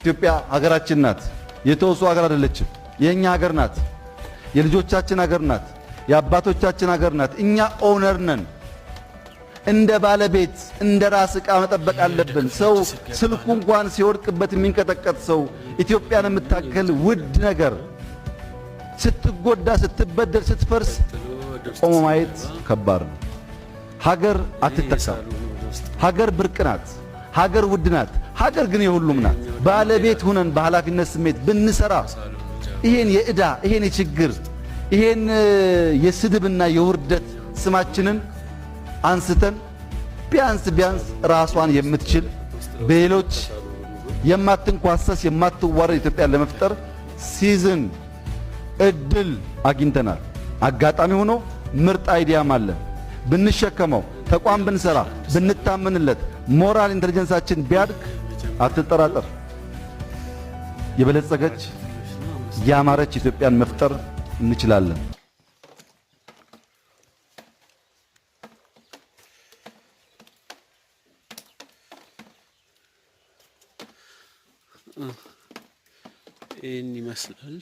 ኢትዮጵያ ሀገራችን ናት። የተውሶ ሀገር አይደለችም። የእኛ ሀገር ናት። የልጆቻችን ሀገር ናት። የአባቶቻችን ሀገር ናት። እኛ owner ነን። እንደ ባለቤት እንደ ራስ ዕቃ መጠበቅ አለብን። ሰው ስልኩ እንኳን ሲወድቅበት የሚንቀጠቀጥ ሰው ኢትዮጵያን የምታክል ውድ ነገር ስትጎዳ፣ ስትበደል፣ ስትፈርስ ቆሞ ማየት ከባድ ነው። ሀገር አትተካም። ሀገር ብርቅ ናት። ሀገር ውድ ናት። ሀገር ግን የሁሉም ናት። ባለቤት ሁነን በኃላፊነት ስሜት ብንሰራ ይሄን የዕዳ፣ ይሄን የችግር፣ ይሄን የስድብና የውርደት ስማችንን አንስተን ቢያንስ ቢያንስ ራሷን የምትችል፣ በሌሎች የማትንኳሰስ፣ የማትዋረድ ኢትዮጵያን ለመፍጠር season እድል አግኝተናል። አጋጣሚ ሆኖ ምርጥ idea ም አለ። ብንሸከመው፣ ተቋም ብንሰራ፣ ብንታመንለት፣ moral intelligence ኣችን ቢያድግ አትጠራጠር፣ የበለጸገች ያማረች ኢትዮጵያን መፍጠር እንችላለን። ይህን ይመስላል።